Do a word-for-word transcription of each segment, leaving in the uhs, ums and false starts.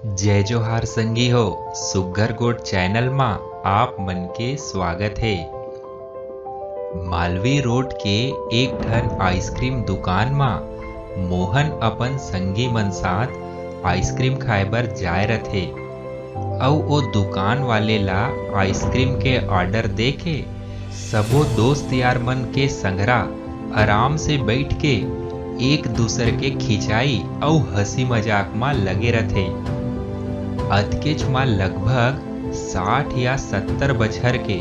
जय जोहार संगी हो, सुग्घर गोठ चैनल मा आप मन के स्वागत हे। मालवीय रोड के एक ठन आइसक्रीम दुकान मा मोहन अपन संगी मन साथ आइसक्रीम खाए बर जाए रथे, अउ ओ दुकान वाले ला आइसक्रीम के ऑर्डर दे के सबो दोस्त यार मन के संघरा आराम से बइठ के एक दूसर के खिंचाई अउ हंसी मजाक मा लगे रथे। अतकेच मा लगभग साठ या सत्तर बछर के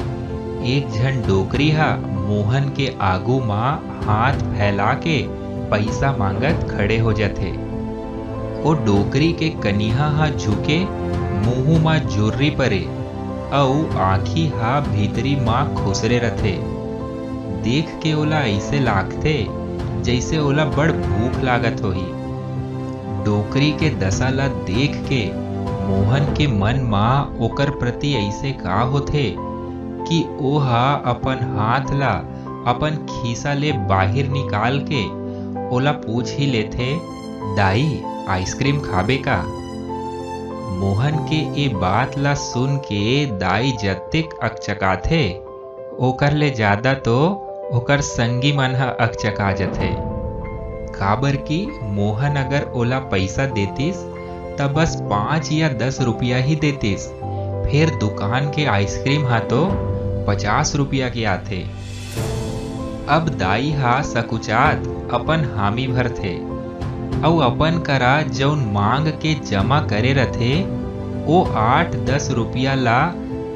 एक झन डोकरी हा मोहन के आगू मा हाथ फैला के पइसा मांगत खड़े हो जथे। ओ डोकरी के कनिहा हा झुके, मुहूं मा जुर्री परे, अउ आंखी हा भीतरी मा खुसरे रथे। देख के ओला अइसे लागथे, जइसे ओला बड़ भूख लागत होही। डोकरी के दसा ला देख के मोहन के मन मा ओकर प्रति अइसे का होथे कि ओ हा अपन हाथ ला अपन खीसा ले बाहिर निकाल के ओला पूछ ही लेथे, "दाई, आइसक्रीम खाबे का?" मोहन के ए बात ला सुन के दाई जतेक अकचकाथे, ओकर ले जादा तो ओकर संगी मन ह अकचका जथे। काबर कि मोहन अगर ओला पइसा देतिस, त बस पाँच या दस रुपया ही देतिस, फेर दुकान के आइसक्रीम ह तो पचास रुपया के आथे। अब दाई हा सकुचात अपन हामी भरथे, अउ अपन करा जउन मांग के जमा करे रथे, ओ आठ दस रुपया ला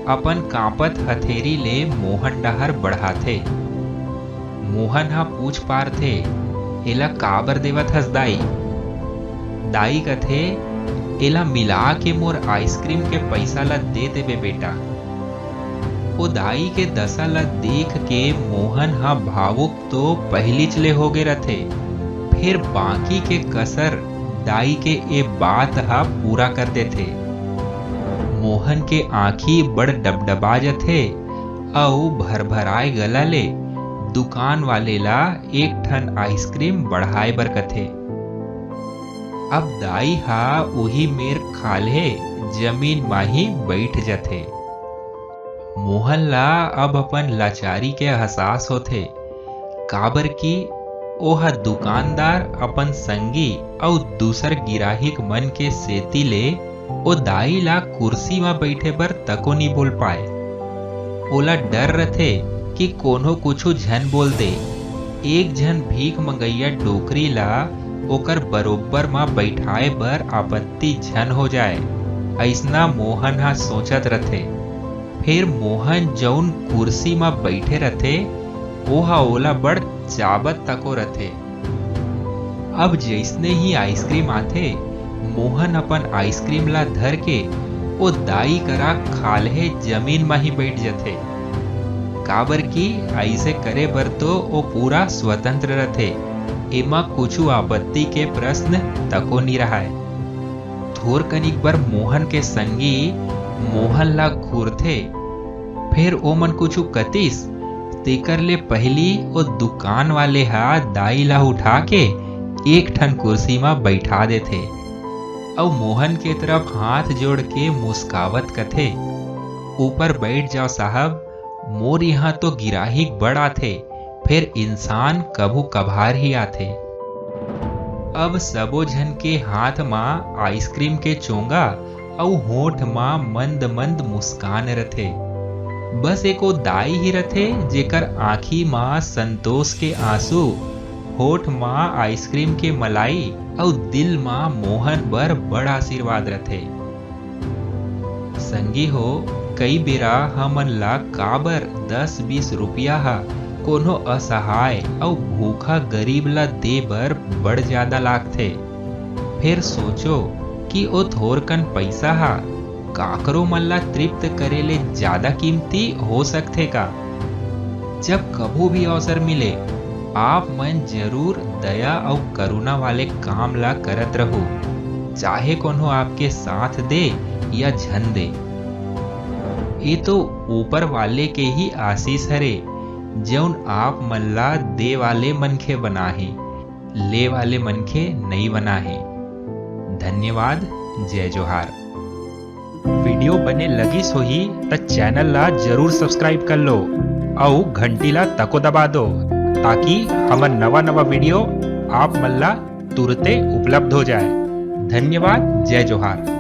अपन कांपत हथेरी ले मोहन डहार बढ़ाथे। मोहन हा पूछ पारथे, "एला काबर देवत हस दाई?" दाई कथे, "एला मिला के मोर आइसक्रीम के पइसा ला दे देबे बेटा।" ओ दाई के दसा ला देख के मोहन हा भावुक तो पहिलीच ले होगे रथे, फेर बाकी के कसर दाई के ए बात हा पूरा कर देथे। मोहन के आंखी बड़ डबडबा जथे अउ भरभराए गला ले दुकान वाले ला एक ठन आइसक्रीम बढ़ाए बर कथे। अब दाई हा उही मेर खाल्हे जमीन मा ही बइठ जथे। मोहन ला अब अपन लाचारी के एहसास होथे, काबर कि ओह दुकानदार, अपन संगी अउ दूसर गिराहिक मन के सेती ले ओ दाई ला कुर्सी म बइठे बर तको नी बोल पाए। ओला डर रथे कि कोनो कुछु झन बोल दे। एक झन भीख मंगइया डोकरी ला ओकर बरोबर म बइठाए बर आपत्ति झन हो जाए, अइसना मोहन ह सोचत रथे। फेर मोहन जउन कुर्सी म बइठे रथे, ओहा ओला बड़ चाबत तको रथे। अब जइसने ही आइसक्रीम आथे, मोहन अपन आइसक्रीम ला धर के ओ दाई करा खाल्हे जमीन म ही बइठ जथे, काबर कि अइसे करे बर तो ओ पूरा स्वतंत्र रथे, एमा कुछु आपत्ति के प्रश्न तको नी रहय। थोर कनिक बर मोहन के संगी मोहन ला घूरथे, फेर ओमन कुछु कतिस, तेकर ले पहिली ओ दुकान वाले ह दाई ला उठा के एक ठन कुर्सी म बइठा देथे अउ मोहन के तरफ हाथ जोड़ के मुस्कावत कथे, "ऊपर बइठ जाव साहब, मोर इहाँ तो गिराहिक बड़ आथे, फेर इंसान कभू कभार ही आथे।" अब सबो झन के हाथ म आइसक्रीम के चोंगा अउ होंठ म मंद-मंद मुस्कान रथे। बस एको दाई ही रथे, जेकर आँखी म संतोष के आंसू, होंठ म आइसक्रीम के मलाई अउ दिल म मोहन बर बड़ आशीर्वाद रथे। संगी हो, कई बेरा हमन ला काबर दस बीस रुपया ह कोनो असहाय अउ भूखा गरीब ला दे बर बड़ जादा लागथे। फेर सोचो कि ओ थोरकन पइसा ह काकरो मन ला तृप्त करे ले जादा कीमती हो सकथे का? जब कभू भी अवसर मिले, आप मन जरूर दया अउ करुणा वाले काम ला करत रहू, चाहे कोनो आपके साथ दे या झन दे। ये तो ऊपर वाले के ही आशीष हरे, जउन आप मन ला दे वाले मनखे बनाहे, ले वाले मनखे नइ बनाहे। धन्यवाद। जय जोहार। वीडियो बने लगिस होही त चैनल ला जरूर सब्सक्राइब कर लो अउ घंटी ला तको दबा दो, ताकि हमर नवा नवा वीडियो आप मन ला तुरते उपलब्ध हो जाए। धन्यवाद। जय जोहार।